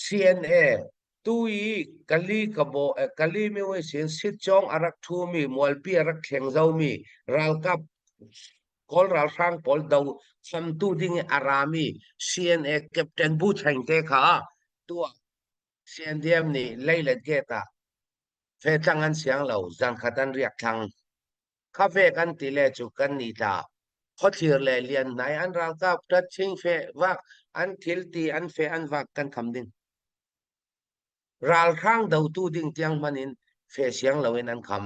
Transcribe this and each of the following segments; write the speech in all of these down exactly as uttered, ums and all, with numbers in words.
C N A, tu i Kali ka bo, eh, Kali mi ui sin sit chong a rak thu mi, mualpi a rak thleng zo mi, ralkap, Kawl ralhrang pawl do khamtu ding i a ra mi C N A Captain Bu Chhaing te kha, tua C N D M ni leilet gate ah feh tlang an siang lo, zan khat an riak thlang. Kha vek an ti le cu kan ni ta. Khuathlir le lian hnai an ralkap tat ching feh vak, an thil ti an feh an vak kan kham ding. Ralhrang dotu ding tiang hmanin feh siang loin an kham.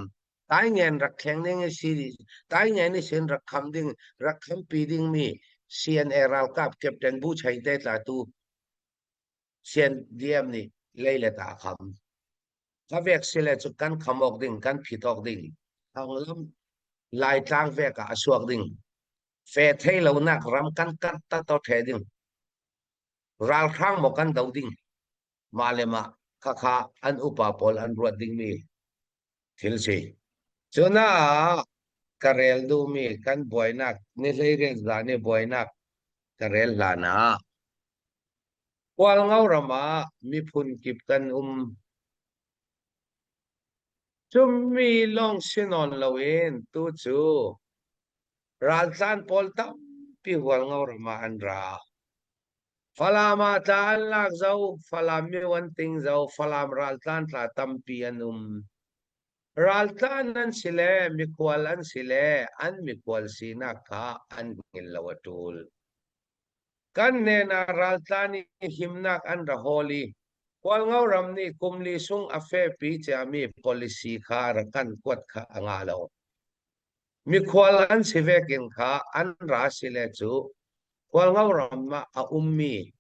Taingen rak thleng ding i si, Taingen i sin rak kham ding, rak khampi ding mi C N A ralkap Captain Bu Chhaing te tla tu C N D M ni leilet ah a kham. Kha vek si le cu kan kham awk ding, kan phit awk ding. Thanglam Laitlang vek ah a suak ding. Feh thei lonak ram kan kat ta tawh ṭhe ding. Ralhrang maw kan do ding. Mah le mah kha kha an upa pawl an ruat dingmi thil si. Cunah ka rel duhmi kan buainak, ni hleiriat zan i buainak ka rel hlanah Hualngo ramah miphun kip kan um. Cumi lawng si nawn loin tu cu raltlan pawl tampi Hualngo ramah an ra. Falam ah tla an lak zo, Falam mi an ting zo, Falam raltlan tla tampi an um. Raltlan an si le, mikhual an si le, an mikhual sinak kha an ngil lo a ṭul. Kan hnenah raltlan i himnak an ra hawl i, Hualngo ram nih kum li sung a fehpi ciami policy kha ra kan kuat kha a ngah lo. Mikhual an si vekin kha an ra si le cu, Hualngo ram ah a ummi,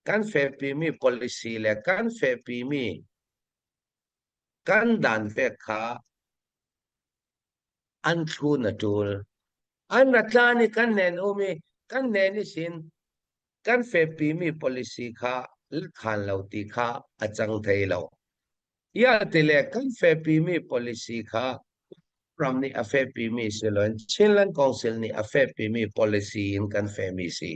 kan fehpimi policy le kan fehpimi kan dan vek kha an thlun a ṭul. An ra tlan i kan hnen um i kan hnen ihsin kan fehpimi policy kha lakhan lo ti kha a cang thei lo. Ia ti le kan fehpimi policy kha ram nih a fehpimi si loin Chinland Council nih a fehpimi policy in kan fehmi si.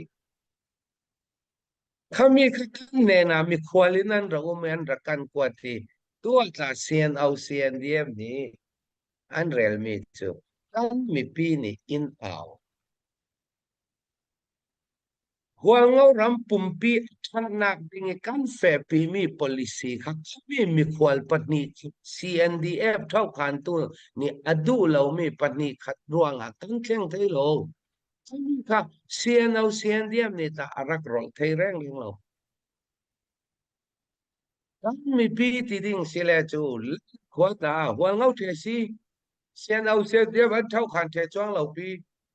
Khami kha kan hnenah mikhual in an ra um i an ra kan kuat i tuah tla C N O C N D M nih an relmi cu kan mipi nih in au. Hualngo ram pumpi a ṭhatnak ding i kan fehpimi policy kha khami mikhual pahnih C N D F thokhantu nih a duh lomi pahnih khat ruangah kan thleng thei lo. Khami kha C N O C N D M nih tla a rak rolh thei rengreng lo. Kan mipi ti ding si le cu khua ta Hualngo ṭhe si, C N O C N D F an thokhan ṭhe cuang lo pi,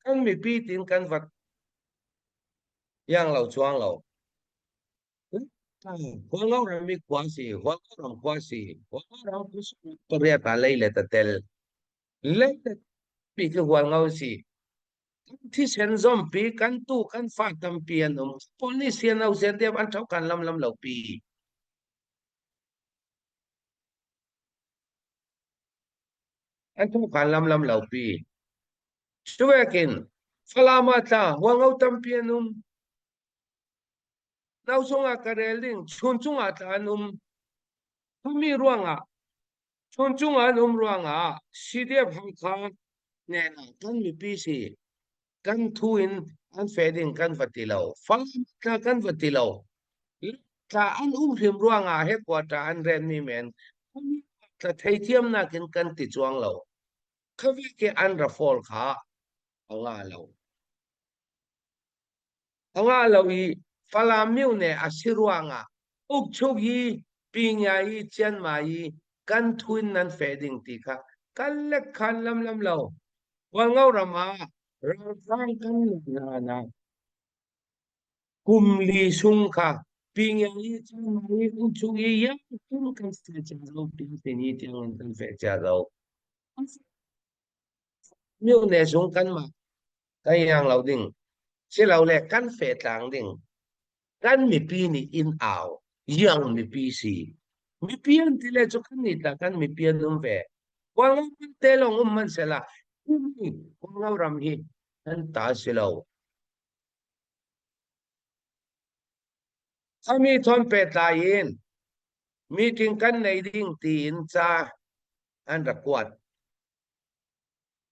kan mipi tin kan vat yang lo cuang lo. Hualngo ram mi khua si, Hualngo ram khua si, Hualngo ram khua si, pariat a lei le ta tel. Lei le pi ki Hualngo si. Kan thisen zompi, kan tu, kan fa tampi an um. Pawl nih sian au sian tiam an thok kan lamlam lo pi. An thok kan lamlam lo pi. Cuvekin, Falam ah tla, Hualngo tampi an um. Nau sungah ka rel ding, chun cungah tla an um. Khami ruangah, chun cungah an um ruangah, C D F Hakha hnenah kan mipi si, kan thu in an feh ding kan va ti lo. Falam tla kan va ti lo. Tla an um hrim ruangah headquarter an renmi men, khami tla theithiamnak in kan ti cuang lo. Khavek i an ra fawl kha a ngah lo. A ngah lo i Falam miu ne a si ruangah ukchuk i, Pingia i, Cianma i kan thu in nan feh ding ti kha kan lek khan lamlam lo. Hualngo ram ah ralhrang kan nunnak kum li sung kha Pingia i, Cianma i, ukchuk i, yang kum kan feh cia zo, Pinsin i tiang in kan feh cia zo. Miu ne sung kanmah kan yang lo ding. Si lo le kan feh tlang ding. Kan mipi nih in au, yang mipi si. Mipi an ti le cu kan nih tla kan mipi an um ve. Hualngo kan te lawng um man sela, Hualngo ram hi an ta si lo. Khami thawn pehtlai in meeting kan nei ding tiin ca an ra kuat.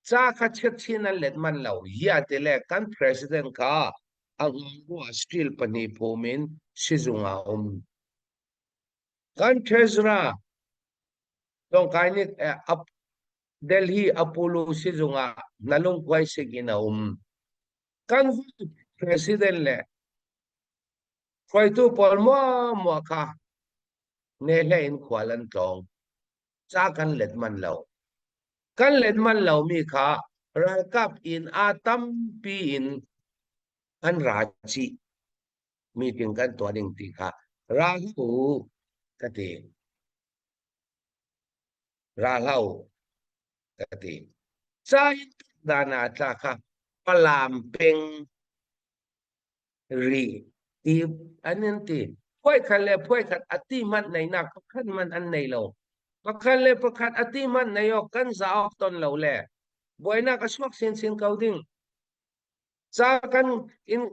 Ca kha chiat chin an let man lo. Ziate le kan president kha a ngang rua steel pahnih phumin sizunga um. Kan treasurer Tongkai ni, eh, ap, Delhi Apollo sizunga nalung khuai sik in a um. Kan president le khuaitu pawl muamua kha ne hle in khual an tlawng. Ca kan let man lo. Kan let man lo mi kha ralkap in a tampi in an ra ci. Meeting kan tuah ding ti kha ra hlo u ka ti. Ra hlo u ka ti. Ca in dana tla kha Falam peng ri ti an in ti. Phuai khat le phuai khat a ti man nei nak pakhat man an nei lo. Pakhat le pakhat a ti man nei awk kan za awk ton lo le. Buainak a suak sinsin ko ding. Ca kan in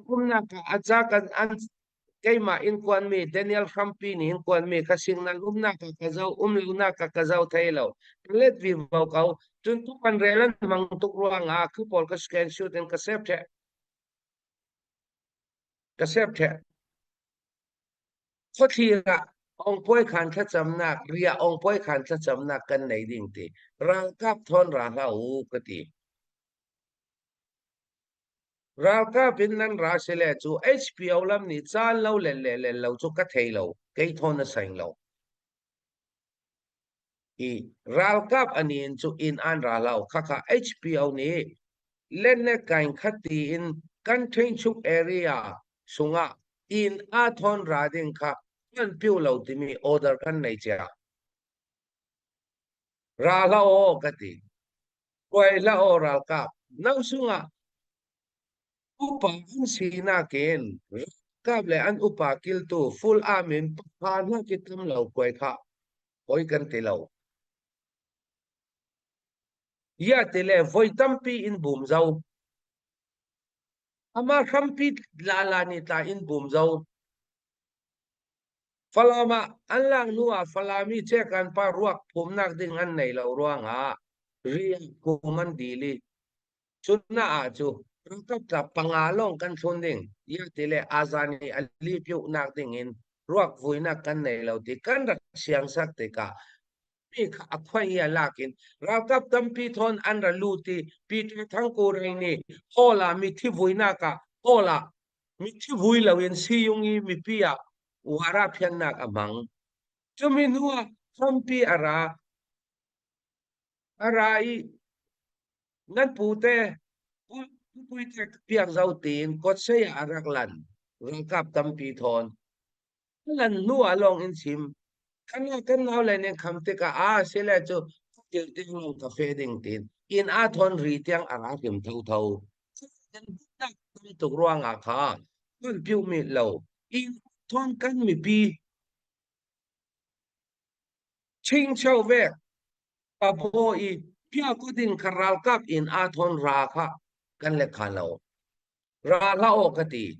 umnak a ca kan an keima innkuan mi Daniel Hrampi ni innkuan mi kha signal umnak a ka zo, um lonak a ka zo thei lo. Ka let vivo ko. Cun tu kan rel an hmang tuk ruangah kha pawl ka scan shoot in ka sep ṭheh. Ka sep ṭheh. Khuathlir ah awngpuai khan thlacamnak, ria awngpuai khan thlacamnak kan nei ding ti. Ralkap thawn ra hlah u ka ti. Ralkap in nan ra si le cu H P O lam nih caan lo len le len lo cu ka thei lo, kei thawn a saing lo. I ralkap a ni in cu in an ra lo, khakha H P O nih len le kain khat ti in kan Thengchuk area sungah in a thawn ra ding kha kan piu lo timi order kan nei cia. Ra hlah aw ka ti. Kuai hlah aw ralkap. No sungah upa an sinak in ralkap le an upa kiltu full arm in pakhat hna kitam lo kuai kha. Koi kan ti lo. Ia ti le voi tampi in bum zo. Ama hrampi lala ni tla in bum zo. Falam ah an lak hnu ah Falam i cekan pa ruak phumnak ding an nei lo ruangah ri phum an dil i. Cunah ah cu ralkap tla panga lawng kan thlun ding, ia ti le azan i a lipiuhnak ding in ruak vuinak kan nei lo ti kan rak siangsak tikah mi kha a khuai i a lak in ralkap tampi thawn an ra lut i Peter Thangku rei nih Hall ah mithi vuinak ah Hall ah mithi vui lo in siyung i mipi ah uara phiannak a hmang. Cumi hnu ah hrampi a ra, a ra i nan pute, pu-, puite piak zo tiin kotsei ah a rak lan ralkap tampi thawn. Lan hnu ah lawng in chim. Kan, kan nau le ning kham tikah a si le cu tiltiang lawng ka feh ding tiin in a thawn ri tiang a ra hrim thotho. Kan tam tuk ruangah kha kan piu mit lo. In thawn kan mipi Chingcho vek ka baw i pia ko ding kha ralkap in a thawn ra kha kan le khan lo. Ra hlah aw ka ti.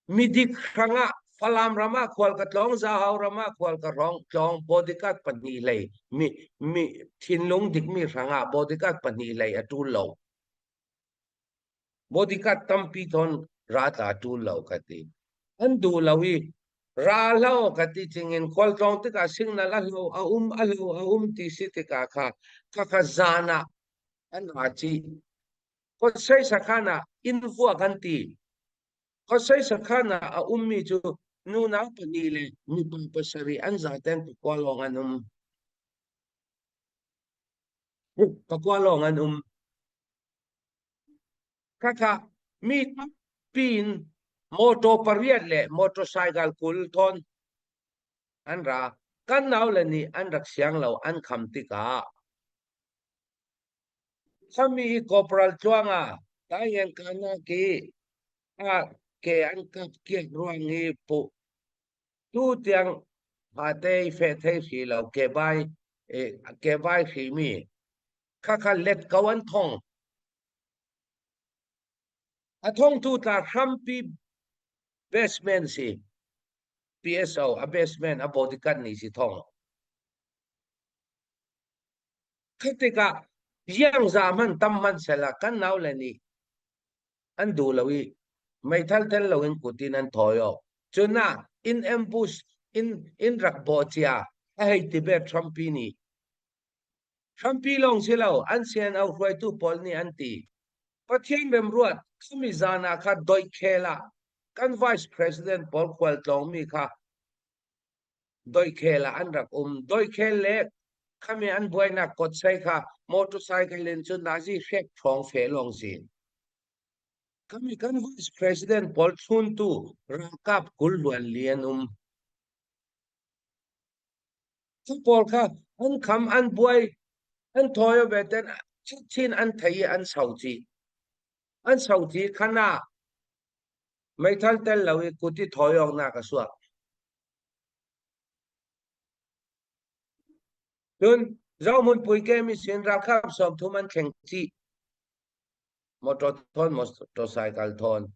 Midik hrangah Falam ramah khual ka tlawng, Zahau ramah khual ka hrawng tlawng, bodyguard pahnih hlei, mi, mi thinlung dikmi hrangah bodyguard pahnih hlei a ṭul lo. Bodyguard tampi thawn ra ta ṭul lo ka ti. An duh lo i, ra hlah aw ka ti cingin khual tlawng tikah signal a hlo, a um, a hlo, a um ti si tikah kha, kha, kha zan ah an ra ci. Khuasei sakhan ah in vuak an ti. Khuasei sakhan ah a ummi cu nunau pahnih le mipa pasarih an zaten pakua lawng an um. Pakua lawng an um. Kha kha mi tampi in motor pariat le motorcycle kul thawn an ra. Kan nau le nih an rak siang lo, an kham tikah Sami i corporal tluang a, Taiyan Kanak i, a, ke an kap kiak ruang i pu. Tu tiang hate i feh thei hri lo, ke bai, e, ke bai hri mi. Kha kha let ko an thong. A thongtu tla hrampi best man si. P S O, a best man, a bodyguard ni si thong. Khatika, yang za man tam man sela kan nau le ni. An du lo i, meithal tel lo in kutin an thoi o. Chuna, in ambush, in, in rak bo chia, a hei Tibet hrampi ni. Hrampi long si lo, an sian au hruaitu pawl ni an ti. Pathian remruat, khami zana kha doikhela, kan vice president pawl khual tlawng mi kha doikhela an rak um. Doikhel le khami an buaina kotsai kha motorcycle in chu nazi hrek thawng fe long sin. Khami kan vice president pawl thluntu rangkap kul luan lian um. Chu pawl kha an kham an buai, an thoi o beten, chin an thei an sau chi. An sau chi khana, meithal tel lo i kuti thoi ong na ka suak. Tun, zau mun pui ke mi sin ralkap som thum an thleng chi. Motor thon, motorcycle thon.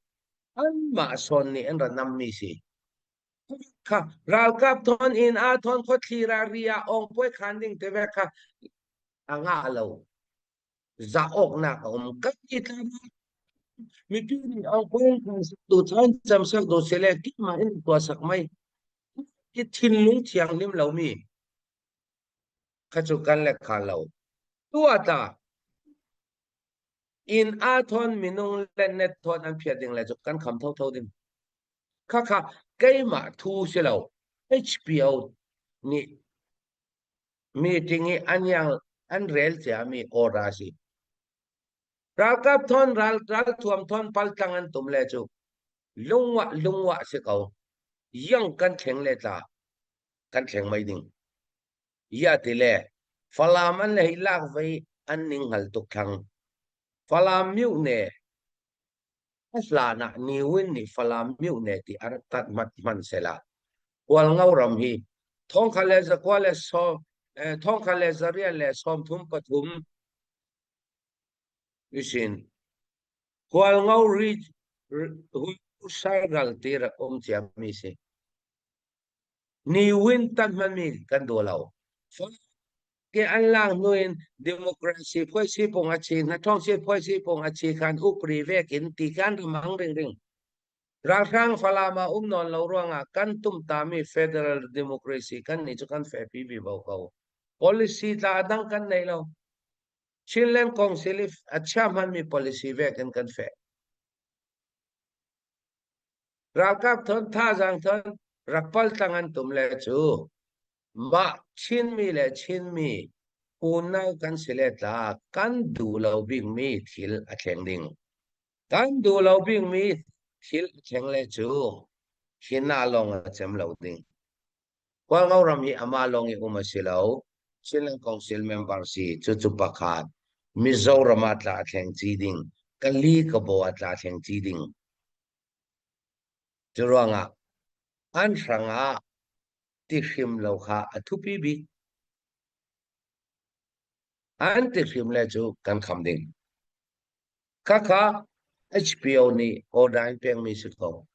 An ma son ni an ra nam mi si. Kha, ralkap thon in a thon khot thli ra ria ong poi khan ding te ve kha. A nga lo. Za ok na ka um ka ti ta. Mi pi ni ong poi khan sak du chan cham sak du se le ki ma in tua sak mai. Ki thin lung thiang lim lo mi. Kha chu kan le kha lo. Tua ta. In a thon minung le net thon an phiat ding le chu kan kham tho tho ding. Kha kha keima thu si lo. H P O ni meeting i an yang an rel chia mi order si. Ralkap thon ral, ral thuam thon paltang an tum le chu. Lungwa, lungwa si ko. Yang kan thleng le ta. Kan thleng mai ding. Ia ti le, Falam an le hi lak vei an ning hal tuk thlang. Falam miu ne, a hlana niwin ni Falam miu ne ti a rak tat mat man sela. Kual ngau ram hi, thong kha le za kua le so, eh, thong kha le za ria le som thum pathum. Isin, kual ngau ri, ri, hu, sai ral ti rak um chia mi si. Niwin tan man mi kan du lo. Ke an lang nuin democracy phuai si pung a chi, na thong si phuai si pung a chi khan upri vekin ti kan ra mang ring ring. Ralhrang Falama um non lo ruanga kan tum ta mi federal democracy kan ni chu kan fe pi bi bo ko. Policy ta dang kan nei lo. Chinland Council i a chia man mi policy vekin kan fe. Ralkap thon tha zang thon rapal tang an tum le chu. Ma Chin mi le Chin mi unau kan si le ta kan du lo bing mi thil a thleng ding. Kan du lo bing mi thil a thleng le chu. Hina long a chem lo ding. Kual ngau ram hi ama long i um a si lo. Chinland Council member si chu chu pakhat. Mizoram a tla thleng chi ding. Kali ka bo a tla thleng chi ding. Chu ruanga an hranga ti hrim lo kha a thupi bik. An ti hrim le chu kan kham ding. Kha kha H P O ni order in peng mi si ko.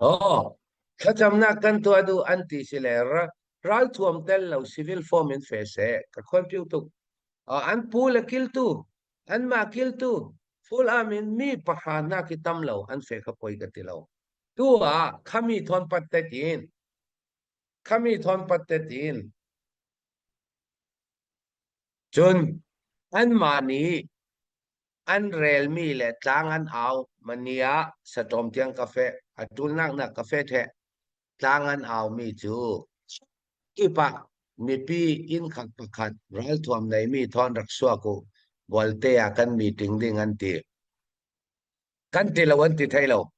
Oh, thlachamna kan tua du an ti si le ra, ral thuam tel lo civil form in fe se ka khon piu tuk. Oh, an pu le kil tu, an ma kil tu, full arm in mi pahra na ki tam lo, an fe ka poi ka ti lo. Tua khami thon pat te tin, khami thon pat te tin. Chun, an mani, an rel mi le tlang an au, mania, satom tiang ka fe, a tul nak nak ka fe the, tlang an au mi chu. Kipa, mipi in khat pakhat, ral thuam nei mi thon rak suak u, bualte a kan meeting ding an ti. Kan ti lo, an ti thei lo.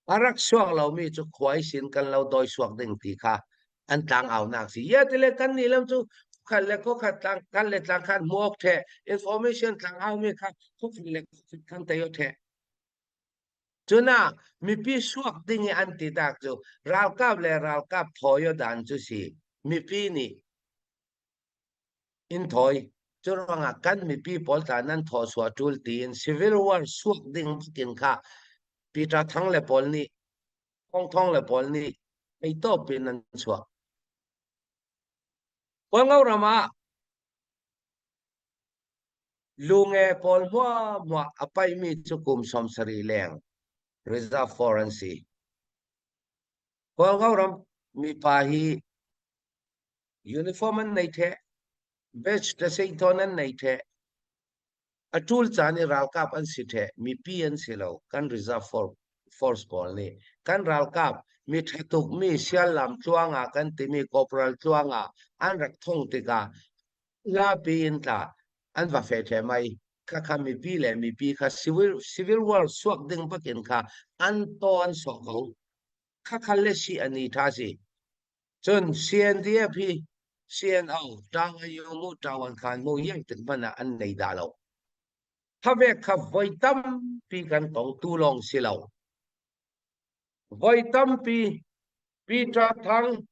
A rak suak lo mi chu khuai sin kan lo doi suak ding ti kha an tlang au nak si. Ia ti le kan ni lam chu khat le ko khat tlang, kan le tlang khan muak the, information tlang au mi kha ko khat le ko khat kan tei o the. Chuna mipi suak ding i an ti tak chu ralkap le ralkap thoi o dan chu si. Mipi ni in thoi. Chu ruanga kan mipi pawl ta nan thaw suah tul tiin civil war suak ding bakin kha Peter Thang le pawl nih, Kong Thawng le pawl nih ei tawpin an chuak. Hualngo ramah lunge pawl hmuahhmuah a paimi cu kum sawmsarih leng reserve force an si. Hualngo ram mipa hi uniform an nei ṭheh, badge tlasei thawn an nei ṭheh, a ṭul caan i ralkap an si ṭheh, mipi an si lo, kan reserve for-, force pawl nih kan ralkap mi ṭha tuk mi sial lam tluanga kan timi corporal tluanga an rak thong tikah hlapi in tla an va feh ṭheh mai. Kha kha mipi le mipi kha civil, civil war suak ding bakin kha an taw an suak ko. Kha kha le si a ni ṭha si. Cun C N D F hi C N O, Taung A U mu, Taung An Khan mu, iangtik hmanah an nei dah lo. Kha vek kha voi tampi kan tong tu lawng si lo. Voi tampi, Peter Thang,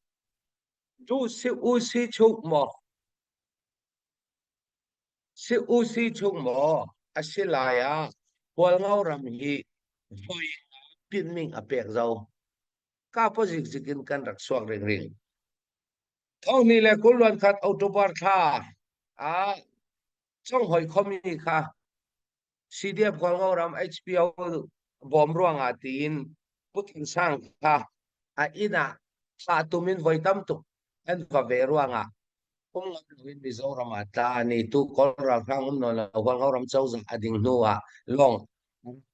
tu si u si chuk maw? Si u si chung maw? A si lai ah Hualngo ram hi voi pinming a pek zo. Ka paw zikzikin kan rak suak ringring. Thonghnih le kul luan khat October thla ah Cawnghawi khuami kha C D F Hualngo ram H P O bawm ruangah tiin Pu Than Sang kha a inn ah thla tumin voi tam tuk an va ve ruangah um ngam loin Mizoram ah tla a ni tu Kawl ralhrang um nawn lo, Hualngo ram cozah a ding hnu ah lawng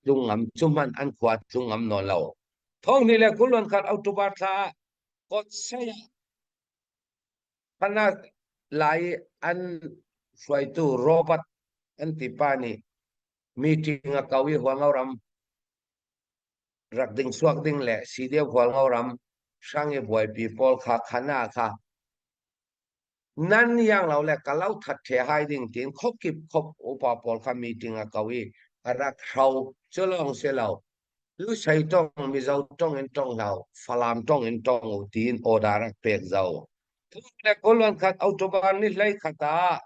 tlung ngam, cu hmanh an khua tlung ngam nawn lo. Thonghnih le kul luan khat October thla ah Kawtsei ah Hana lai an hruaitu Robert an tipa nih meeting a ko i Hualngo ram rak ding suak ding le C D F Hualngo ram hrang i buaipi pawl kha Hana kha nan iang lo le ka lo that ṭheh hai ding tiin khuakip khop upa pawl kha meeting a ko i a rak hro cu lawng si lo. Lusei ṭong, Mizo ṭong in ṭong hlah u, Falam ṭong in ṭong u, tiin order rak pek zo. Thonghnih le kul luan khat October ni hleikhat ah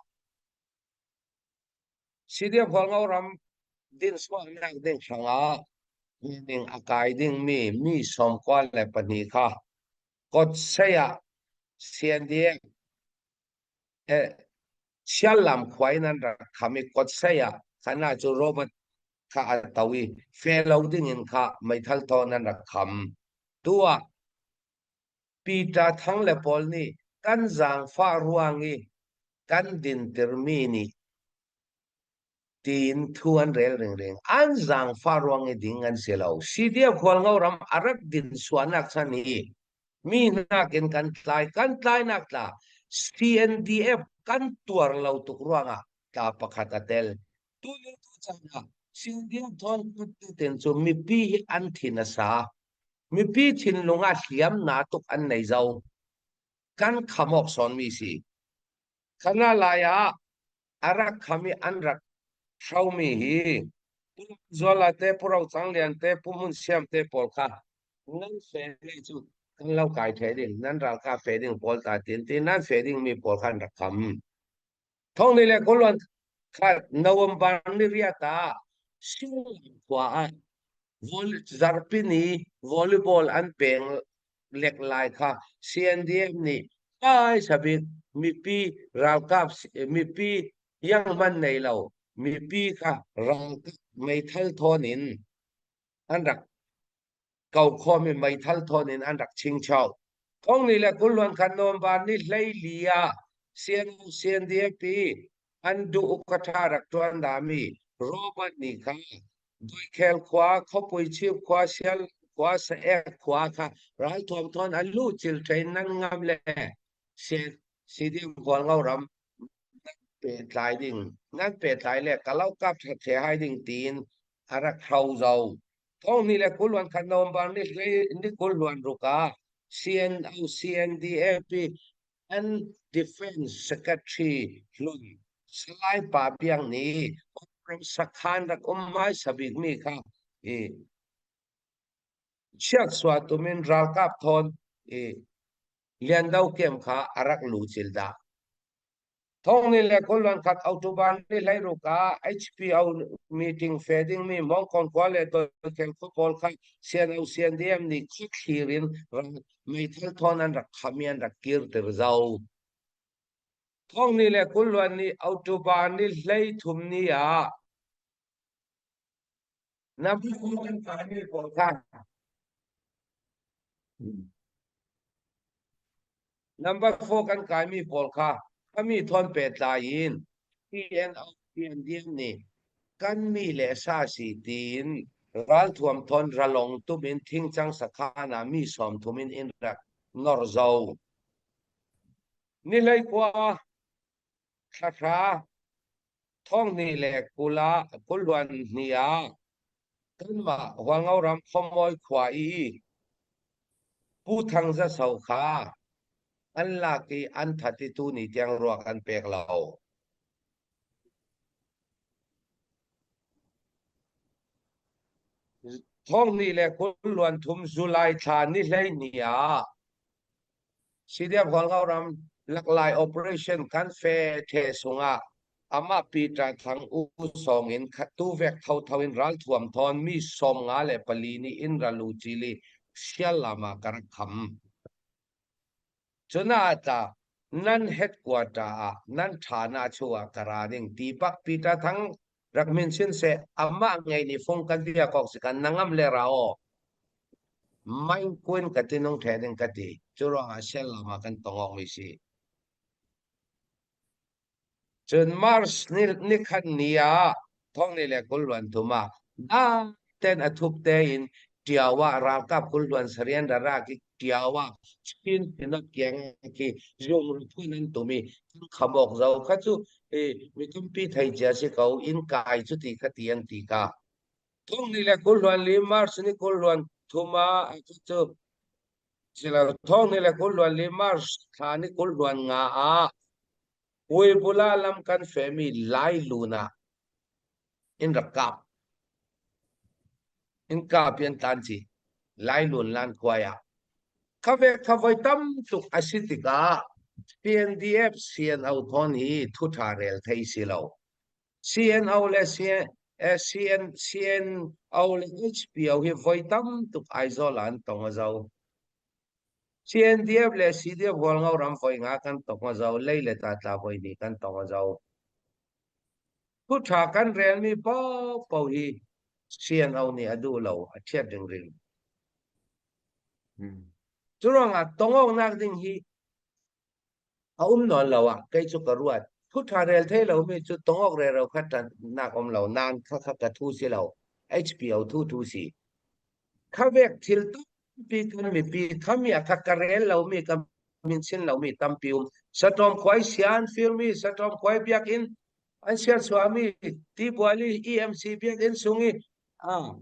C D F Hualngo ram din suahnak ding hrangah ning a kai dingmi mi sawmkua le pahnih kha Kawtsei ah C N D F eh, Siallam khua in an rak kham i Kawtsei ah Hana cu Robert kha a to i feh lo dingin kha meithal thawn an rak kham. Tu ah Peter Thang le pawl nih kan zaangfah ruang i kan dintirmi nih tiin thu an rel ringring. An zaangfah ruang i ding an si lo. C D F Hualngo ram a rak din suahnak chan hi mi hnakin kan tlai, kan tlainak tla C N D F kan tuar lo tuk ruangah tla pakhat a tel. Tu le tu caan ah C N D F thawn kut tein cu mipi hi an thin a sa. Mipi thinlung ah hliamna tuk an nei zo. Kan kham awk sawnmi si. Hana lai ah a rak kham i an rak hromi hi Pu Lam Zuala te, Pu Ro Cang Lian te, Pu Hmun Siam te pawl kha nan feh le cu kan lo kai ṭheh ding, nan ralkap feh ding pawl ta tin, tin nan feh dingmi pawl kha an rak kham. Thonghnih le kul luan khat November ni riat ah Siallam khua ah vol-, zarhpi ni volleyball an peng lek lai kha C N D F nih hmaisa bik mipi ralkap, mipi iang hman nei lo mipi kha ralkap meithal thawn in an rak ko khawm i meithal thawn in an rak chingchau. Thonghnih le kul luan khat November ni hleili ah C N O, C N D F i an duh u ka ṭha rak ṭuan dami Robert nih kha Doikhel khua, Khawpui Chip khua, Sial khua, Saek khua kha ralthuam thawn an luhcil ṭheh in nan ngam le C-, C D F Hualngo ram nan pehtlai ding, nan pehtlai le ka lo kap ṭha ṭheh hai ding tiin a rak hro zo. Thonghnih le kul luan khat November ni hlei, ni kul luan ruk ah C N O, C N D F i an Defense Secretary hlun Salai Pa Biang nih ram sakhan rak um hmaisa bikmi kha i chiatsuah tumin ralkap thawn i Liando kem kha a rak luhcil dah. Thawng hnih le kul hluan khat October ni hleiruk ah H P O meeting fe ding mi Mawngkawn khua le Toikhel khua pawl kha C N O C N D M nih khuathlir in ral meithal thawn an rak kham i an rak kirtir zo. Thawng hnih le kul hluan ni October ni hleithum ni ah number four kan kai mi pawl kha. Number four kan kai mi pawl kha. Kha mi thawn pehtlai in T N O, T N D M nih kan mi le sa si tiin ralthuam thawn ralong tum in thingcang sakhan ah mi sawmthum in in rak nor zo. Ni hleikua thla hra thawng hnih le kul ah, kul hluan hnih ah kanmah Hualngoram Khawmawi khua i Pu Thang Za So kha an lak i an that i tuni tiang ruak an pek lo. Thawng hnih le kul hluan thum July thla ni hleini ah C D F Hualngoram laklai operation kan fe theh sungah amah Peter Thang U Sawng in khat tu vek thotho in ralthuam thawn mi sawmnga le pali nih in ral uh cili Sial lam ah ka rak kham. Cun a ta nan headquarter ah nan ṭhana chungah ka ra ding ti pak Peter Thang rak min sin seh, amah ngei ni fung kan bia kawk si kan na ngam le ra aw. Main kuin ka ti nung ṭhe ding ka ti. Cu ruangah Sial lam ah kan tong awk mi si. Cun March ni, ni khat ni ah thawng hnih le kul hluan thum ah dah ten a thup tein Ṭiau ah ralkap kul hluan sarih an ra rak i Ṭiau ah Chin Synod kiang khi zung ruphun an tum i kan kham awk zo kha cu, eh, mi tampi thei cia si ko, in kai cu ti kha ti an ti kha. Thawng hnih le kul hluan li March ni kul hluan thum ah a cu cu si lo, thawng hnih le kul hluan li March thla ni kul hluan nga ah Kuibula lam kan fehmi Lailun ah in rak kap. In kap i an tlan ci Lailun lan kuai ah. Kha vek kha voi tam tuk a si tikah C N D F, C N O thawn hi thuṭha rel thei si lo. C N O le C N, eh, C N, C N O le H P O hi voi tam tuk Aizawl ah an tong a zo. C N D F le C D F Hualngoram voi nga kan tong a zo, lei le ta tla voi ni kan tong a zo. Thuṭha kan relmi paohpaoh hi C N O nih a duh lo, a ṭhiat ringring. Hmm. Curuangah tong awknak ding hi a um nawn lo ah, kei cu ka ruat. Thuṭha rel thei lomi cu tong awk rero kha ṭannak um lo, nan kha kha ka thu si lo, H P O thu thu si. Kha vek thil tampi kan mipi khami a kha ka rel lomi, ka min sin lomi tampi um. Saṭawm khuai sian filmi, Saṭawm khuai biakinn, an siatsuahmi Tibuali E M C biakinn sung i, ah,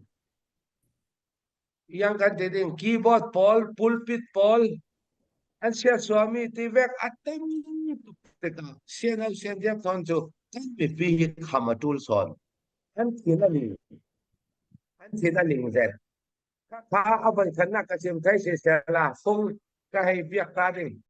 yang kan ti ding, keyboard pawl, pulpit pawl, an siatsuahmi ti vek a tam tuk tikah C N O, C N D F thawn cu kan mipi hi kham a ṭul sawn. An thin a ling, an thin a ling zet. Kha kha a voikhatnak ka chim thei sisela, fung ka hei biak ta ding.